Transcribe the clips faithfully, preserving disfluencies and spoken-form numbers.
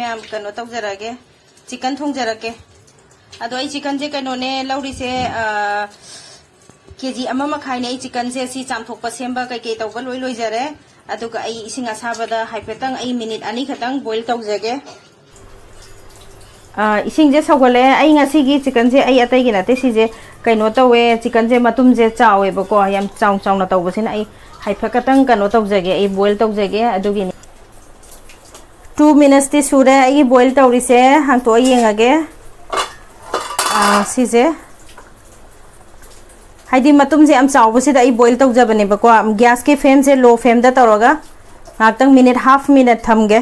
ꯃꯌꯥꯝ ꯀꯩꯅꯣ ꯇꯧꯖꯔꯒꯦ, ꯆꯤꯀꯟ ꯊꯣꯡꯖꯔꯛꯀꯦ꯫ ꯑꯗꯣ ꯑꯩ ꯆꯤꯀꯟꯁꯦ ꯀꯩꯅꯣꯅꯦ ꯂꯧꯔꯤꯁꯦ, ꯀꯦ ꯖꯤ ꯑꯃ ꯃꯈꯥꯏꯅꯦ꯫ ꯑꯩ ꯆꯤꯀꯟꯁꯦ ꯁꯤ ꯆꯥꯝꯊꯣꯛꯄ ꯁꯦꯝꯕ ꯀꯩꯀꯩ ꯇꯧꯕ ꯂꯣꯏ ꯂꯣꯏꯖꯔꯦ꯫ ꯑꯗꯨꯒ ꯑꯩ ꯏꯁꯤꯡ ꯑꯁꯥꯕꯗ ꯍꯥꯏꯐꯦꯠꯇꯪ ꯑꯩ ꯃꯤꯅꯤꯠ ꯑꯅꯤ ꯈꯛꯇꯪ ꯕꯣꯏꯜ ꯇꯧꯖꯒꯦ꯫ ꯑ, ꯏꯁꯤꯡꯁꯦ ꯁꯧꯒꯠꯂꯦ꯫ ꯑꯩ ꯉꯁꯤꯒꯤ ꯆꯤꯀꯟꯁꯦ ꯑꯩ ꯑꯇꯩꯒꯤ ꯅꯠꯇꯦ, ꯁꯤꯁꯦ ꯀꯩꯅꯣ ꯇꯧꯋꯦ, ꯆꯤꯀꯟꯁꯦ ꯃꯇꯨꯝꯁꯦ ꯆꯥꯎꯋꯦꯕꯀꯣ, ꯌꯥꯝ ꯆꯥꯎ ꯆꯥꯎꯅ ꯇꯧꯕꯁꯤꯅ ꯑꯩ ꯍꯥꯏꯐꯦꯠ ꯈꯛꯇꯪ ꯀꯩꯅꯣ ꯇꯧꯖꯒꯦ, ꯑꯩ ꯕꯣꯏꯜ ꯇꯧꯖꯒꯦ꯫ ꯑꯗꯨꯒꯤꯅꯤ꯫ ꯇꯨ ꯃꯤꯅꯠꯁꯇꯤ ꯁꯨꯔꯦ ꯑꯩꯒꯤ ꯕꯣꯏꯜ ꯇꯧꯔꯤꯁꯦ, ꯍꯥꯡꯇꯣꯛꯑ ꯌꯦꯡꯉꯒꯦ꯫ ꯑ, ꯁꯤꯁꯦ ꯍꯥꯏꯗꯤ ꯃꯇꯨꯝꯁꯦ ꯌꯥꯝ ꯆꯥꯎꯕꯁꯤꯗ ꯑꯩ ꯕꯣꯏꯜ ꯇꯧꯖꯕꯅꯦꯕꯀꯣ꯫ ꯒ꯭ꯌꯥꯁꯀꯤ ꯐ꯭ꯂꯦꯝꯁꯦ ꯂꯣ ꯐ꯭ꯂꯦꯝꯗ ꯇꯧꯔꯒ ꯉꯥꯏꯍꯥꯛꯇꯪ ꯃꯤꯅꯤꯠ ꯍꯥꯐ ꯃꯤꯅꯠ ꯊꯝꯒꯦ꯫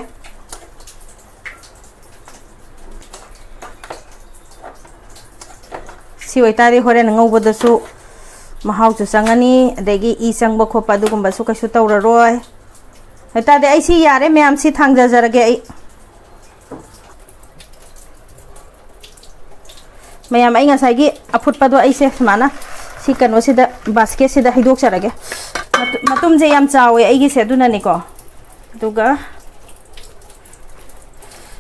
ꯁꯤ ꯑꯣꯏꯇꯥꯔꯗꯤ ꯍꯣꯔꯦꯟ ꯉꯧꯕꯗꯁꯨ ꯃꯍꯥꯎꯁꯨ ꯆꯪꯉꯅꯤ, ꯑꯗꯒꯤ ꯏ ꯆꯪꯕ ꯈꯣꯠꯄ ꯑꯗꯨꯒꯨꯝꯕꯁꯨ ꯀꯩꯁꯨ ꯇꯧꯔꯔꯣꯏ꯫ ꯑꯣꯏꯇꯥꯔꯗꯤ ꯑꯩ ꯁꯤ ꯌꯥꯔꯦ ꯃꯌꯥꯝ, ꯁꯤ ꯊꯥꯡꯖꯖꯔꯒꯦ ꯑꯩ꯫ ꯃꯌꯥꯝ, ꯑꯩ ꯉꯁꯥꯏꯒꯤ ꯑꯐꯨꯠꯄꯗꯣ ꯑꯩꯁꯦ ꯁꯨꯃꯥꯏꯅ ꯁꯤ ꯀꯩꯅꯣꯁꯤꯗ, ꯕꯥꯁꯀꯦꯠꯁꯤꯗ ꯍꯩꯗꯣꯛꯆꯔꯒꯦ꯫ ꯃꯇꯨ-, ꯃꯇꯨꯝꯁꯦ ꯌꯥꯝ ꯆꯥꯎꯋꯦ ꯑꯩꯒꯤꯁꯦ, ꯑꯗꯨꯅꯅꯤꯀꯣ꯫ ꯑꯗꯨꯒ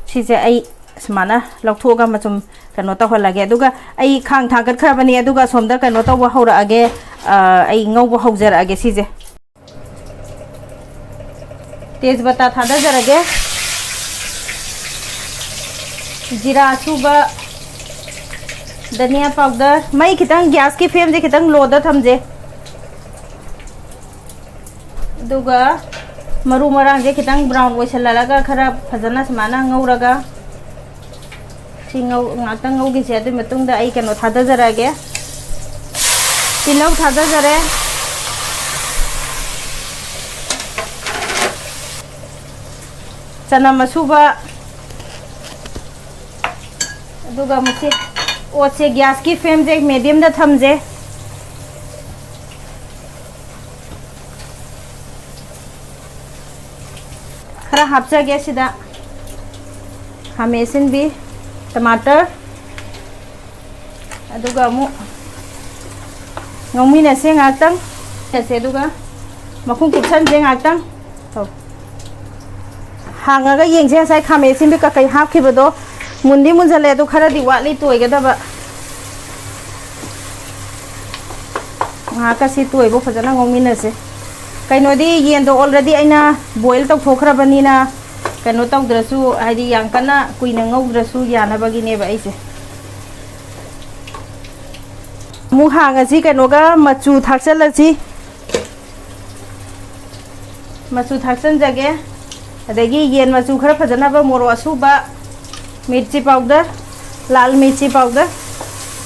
ꯁꯤꯁꯦ ꯑꯩ ꯁꯨꯃꯥꯏꯅ ꯂꯧꯊꯣꯛꯑꯒ ꯃꯆꯨꯝ ꯀꯩꯅꯣ ꯇꯧꯍꯜꯂꯒꯦ꯫ ꯑꯗꯨꯒ ꯑꯩ ꯈꯥꯡ ꯊꯥꯡꯒꯠꯈ꯭ꯔꯕꯅꯤ, ꯑꯗꯨꯒ ꯁꯣꯝꯗ ꯀꯩꯅꯣ ꯇꯧꯕ ꯍꯧꯔꯛꯑꯒꯦ, ꯑ, ꯑꯩ ꯉꯧꯕ ꯍꯧꯖꯔꯛꯑꯒꯦ ꯁꯤꯁꯦ꯫ ꯇꯦꯖꯄꯇꯥ ꯊꯥꯗꯖꯔꯒꯦ꯫ ꯖꯤꯔꯥ ꯑꯁꯨꯕ, ꯙꯅꯤꯌꯥ ꯄꯥꯎꯗꯔ꯫ ꯃꯩ ꯈꯤꯇꯪ, ꯒ꯭ꯌꯥꯁꯀꯤ ꯐ꯭ꯂꯦꯝꯁꯦ ꯈꯤꯇꯪ ꯂꯣꯗ ꯊꯝꯖꯩ꯫ ꯑꯗꯨꯒ ꯃꯔꯨ ꯃꯔꯥꯡꯁꯦ ꯈꯤꯇꯪ ꯕ꯭ꯔꯥꯎꯟ ꯑꯣꯏꯁꯜꯍꯜꯂꯒ ꯈꯔ ꯐꯖꯅ ꯁꯨꯃꯥꯏꯅ ꯉꯧꯔꯒ ꯁꯤ ꯉꯧ-, ꯉꯥꯛꯇꯪ ꯉꯧꯈꯤꯁꯦ꯫ ꯑꯗꯨꯒꯤ ꯃꯇꯨꯡꯗ ꯑꯩ ꯀꯩꯅꯣ ꯊꯥꯗꯖꯔꯛꯑꯒꯦ꯫ ꯇꯤꯜꯍꯧ ꯊꯥꯗꯖꯔꯦ꯫ ꯆꯅꯝ ꯑꯁꯨꯕ꯫ ꯑꯗꯨꯒ ꯃꯁꯤ ꯑꯣꯠꯁꯦ, ꯒ꯭ꯌꯥꯁꯀꯤ ꯐ꯭ꯂꯦꯝꯁꯦ ꯃꯦꯗꯤꯌꯝꯗ ꯊꯝꯁꯦ꯫ ꯈꯔ ꯍꯥꯞꯆꯒꯦ ꯁꯤꯗ꯫ ꯈꯥꯃꯦꯟ ꯑꯁꯤꯟꯕꯤ, ꯇꯃꯥꯇꯔ, ꯑꯗꯨꯒ ꯑꯃꯨꯛ ꯉꯧꯃꯤꯟꯅꯁꯦ ꯉꯥꯛꯇꯪ꯫ ꯁꯦ, ꯑꯗꯨꯒ ꯃꯈꯨꯝ ꯀꯨꯞꯁꯟꯁꯦ ꯉꯥꯛꯇꯪ꯫ ꯇꯧ꯫ ꯍꯥꯡꯉꯒ ꯌꯦꯡꯁꯦ, ꯉꯁꯥꯏ ꯈꯥꯃꯦꯟ ꯑꯁꯤꯟꯕꯤ ꯀꯀꯩ ꯍꯥꯞꯈꯤꯕꯗꯣ ꯃꯨꯟꯗꯤ ꯃꯨꯟꯖꯜꯂꯦ, ꯑꯗꯨ ꯈꯔꯗꯤ ꯋꯥꯠꯂꯤ ꯇꯣꯏꯒꯗꯕ꯫ ꯉꯥꯏꯍꯥꯛꯀ ꯁꯤ ꯇꯣꯏꯕ ꯐꯖꯅ ꯉꯧꯃꯤꯟꯅꯁꯦ꯫ ꯀꯩꯅꯣꯗꯤ, ꯌꯦꯟꯗꯣ already ꯑꯩꯅ boil ꯇꯧꯊꯣꯛꯈ꯭ꯔꯕꯅꯤꯅ, ꯀꯩꯅꯣ ꯇꯧꯗ꯭ꯔꯁꯨ, ꯍꯥꯏꯗꯤ ꯌꯥꯝ ꯀꯟꯅ ꯀꯨꯏꯅ ꯉꯧꯗ꯭ꯔꯁꯨ ꯌꯥꯅꯕꯒꯤꯅꯦꯕ ꯑꯩꯁꯦ꯫ ꯑꯃꯨꯛ ꯍꯥꯡꯉꯁꯤ, ꯀꯩꯅꯣꯒ ꯃꯆꯨ ꯊꯥꯛꯆꯜꯂꯁꯤ꯫ ꯃꯆꯨ ꯊꯥꯛꯆꯟꯖꯒꯦ꯫ ꯑꯗꯒꯤ ꯌꯦꯟ ꯃꯆꯨ ꯈꯔ ꯐꯖꯅꯕ ꯃꯣꯔꯣꯛ ꯑꯁꯨꯕ, ꯃꯤꯔꯆꯤ powder, ꯂꯥꯜ ꯃꯤꯔꯆꯤ powder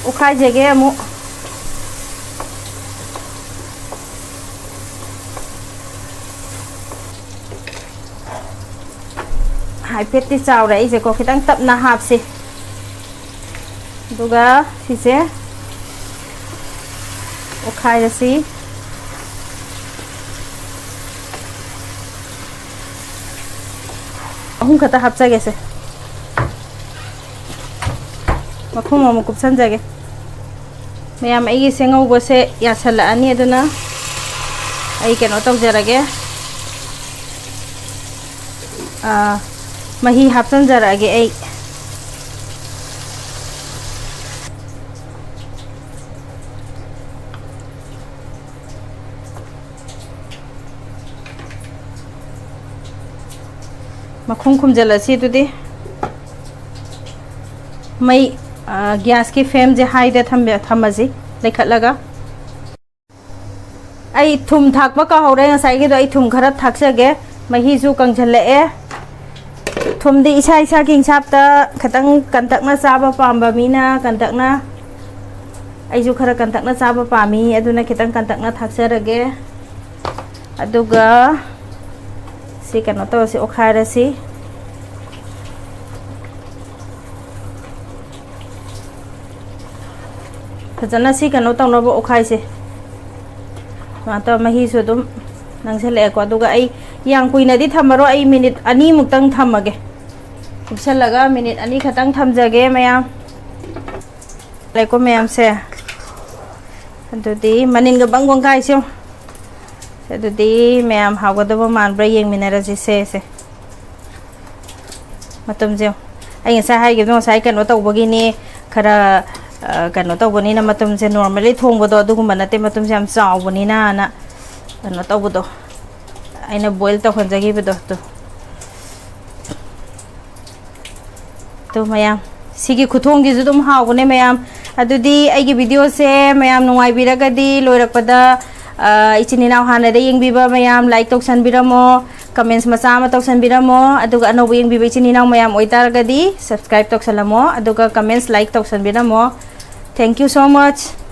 ꯑꯣꯠꯈꯥꯏꯖꯒꯦ ꯑꯃꯨꯛ꯫ ꯍꯥꯏꯐꯦꯠꯇꯤ ꯆꯥꯎꯔꯦ ꯑꯩꯁꯦꯀꯣ, ꯈꯤꯇꯪ ꯇꯞꯅ ꯍꯥꯞꯁꯤ꯫ ꯑꯗꯨꯒ ꯁꯤꯁꯦ ꯑꯣꯠꯈꯥꯏꯔꯁꯤ꯫ ꯑꯍꯨꯝ ꯈꯛꯇ ꯍꯥꯞꯆꯒꯦꯁꯦ꯫ ꯃꯈꯨꯝ ꯑꯃꯨꯛ ꯀꯨꯞꯁꯟꯖꯒꯦ꯫ ꯃꯌꯥꯝ, ꯑꯩꯒꯤꯁꯦ ꯉꯧꯕꯁꯦ ꯌꯥꯁꯜꯂꯛꯑꯅꯤ, ꯑꯗꯨꯅ ꯑꯩ ꯀꯩꯅꯣ ꯇꯧꯖꯔꯒꯦ꯫ ꯑꯥ, ꯃꯍꯤ ꯍꯥꯞꯆꯤꯟꯖꯔꯛꯑꯒꯦ ꯑꯩ꯫ ꯃꯈꯨꯝ ꯈꯨꯝꯖꯤꯜꯂꯁꯤ ꯑꯗꯨꯗꯤ꯫ ꯃꯩ, ꯑ, gasꯀꯤ flameꯁꯦ highꯗ ꯊꯝꯕ-, ꯊꯝꯃꯁꯤ, ꯂꯩꯈꯠꯂꯒ꯫ ꯑꯩ ꯊꯨꯝ ꯊꯥꯛꯄ ꯀꯥꯎꯍꯧꯔꯦ, ꯉꯁꯥꯏꯒꯤꯗꯣ ꯑꯩ ꯊꯨꯝ ꯈꯔ ꯊꯥꯛꯆꯒꯦ꯫ ꯃꯍꯤꯁꯨ ꯀꯪꯁꯤꯜꯂꯛꯑꯦ꯫ ꯊꯨꯝꯗꯤ ꯏꯁꯥ ꯏꯁꯥꯒꯤ ꯏꯟꯁꯥꯞꯇ ꯈꯤꯇꯪ ꯀꯟꯇꯛꯅ ꯆꯥꯕ ꯄꯥꯝꯕ ꯃꯤꯅ ꯀꯟꯇꯛꯅ, ꯑꯩꯁꯨ ꯈꯔ ꯀꯟꯇꯛꯅ ꯆꯥꯕ ꯄꯥꯝꯃꯤ, ꯑꯗꯨꯅ ꯈꯤꯇꯪ ꯀꯟꯇꯛꯅ ꯊꯥꯛꯆꯔꯒꯦ꯫ ꯑꯗꯨꯒ ꯁꯤ ꯀꯩꯅꯣ ꯇꯧꯔꯁꯤ, ꯑꯣꯠꯈꯥꯏꯔꯁꯤ꯫ ꯐꯖꯅ ꯁꯤ ꯀꯩꯅꯣ ꯇꯧꯅꯕ ꯑꯣꯠꯈꯥꯏꯁꯦ꯫ ꯁꯨꯃꯥꯏꯅ ꯇꯧꯔ ꯃꯍꯤꯁꯨ ꯑꯗꯨꯝ ꯅꯪꯁꯤꯜꯂꯛꯑꯦꯀꯣ꯫ ꯑꯗꯨꯒ ꯑꯩ ꯌꯥꯝ ꯀꯨꯏꯅꯗꯤ ꯊꯝꯃꯔꯣꯏ, ꯑꯩ minute ꯑꯅꯤꯃꯨꯛꯇꯪ ꯊꯝꯃꯒꯦ꯫ ꯀꯨꯞꯁꯜꯂꯒ minute ꯑꯅꯤ ꯈꯛꯇꯪ ꯊꯝꯖꯒꯦ ꯃꯌꯥꯝ꯫ ꯂꯩꯀꯣ ꯃꯌꯥꯝꯁꯦ꯫ ꯑꯗꯨꯗꯤ ꯃꯅꯤꯟꯒ ꯕꯪ ꯕꯪ ꯀꯥꯏꯁꯦ ꯌꯦꯡꯉꯨ꯫ ꯑꯗꯨꯗꯤ ꯃꯌꯥꯝ ꯍꯥꯎꯒꯗꯕ ꯃꯥꯟꯕ꯭ꯔꯥ ꯌꯦꯡꯃꯤꯟꯅꯔꯁꯤ ꯁꯦ ꯁꯦ꯫ ꯃꯇꯨꯝꯁꯦ ꯑꯩ ꯉꯁꯥꯏ ꯍꯥꯏꯈꯤꯕꯗꯣ, ꯉꯁꯥꯏ ꯀꯩꯅꯣ ꯇꯧꯕꯒꯤꯅꯦ, ꯈꯔ ꯀꯩꯅꯣ ꯇꯧꯕꯅꯤꯅ, ꯃꯇꯨꯝꯁꯦ normally ꯊꯣꯡꯕꯗꯣ ꯑꯗꯨꯒꯨꯝꯕ ꯅꯠꯇꯦ, ꯃꯇꯨꯝꯁꯦ ꯌꯥꯝ ꯆꯥꯎꯕꯅꯤꯅꯅ ꯀꯩꯅꯣ ꯇꯧꯕꯗꯣ, ꯑꯩꯅ boil ꯇꯧꯍꯟꯖꯈꯤꯕꯗꯣ ꯑꯗꯨ꯫ ꯑꯗꯨ ꯃꯌꯥꯝ, ꯁꯤꯒꯤ ꯈꯨꯊꯣꯡꯁꯤꯁꯨ ꯑꯗꯨꯝ ꯍꯥꯎꯕꯅꯦ ꯃꯌꯥꯝ꯫ ꯑꯗꯨꯗꯤ ꯑꯩꯒꯤ videoꯁꯦ ꯃꯌꯥꯝ ꯅꯨꯡꯉꯥꯏꯕꯤꯔꯒꯗꯤ ꯂꯣꯏꯔꯛꯄꯗ, ꯑ, ꯏꯆꯤꯟ ꯏꯅꯥꯎ ꯍꯥꯟꯅꯗ ꯌꯦꯡꯕꯤꯕ ꯃꯌꯥꯝ like ꯇꯧꯁꯟꯕꯤꯔꯝꯃꯣ, comments ꯃꯆꯥ ꯑꯃ ꯇꯧꯁꯟꯕꯤꯔꯝꯃꯣ, ꯑꯗꯨꯒ ꯑꯅꯧꯕ ꯌꯦꯡꯕꯤꯕ ꯏꯆꯤꯟ ꯏꯅꯥꯎ ꯃꯌꯥꯝ ꯑꯣꯏꯇꯥꯔꯒꯗꯤ subscribe ꯇꯧꯁꯜꯂꯝꯃꯣ, ꯑꯗꯨꯒ comments like ꯇꯧꯁꯟꯕꯤꯔꯝꯃꯣ꯫ Thank you so much꯫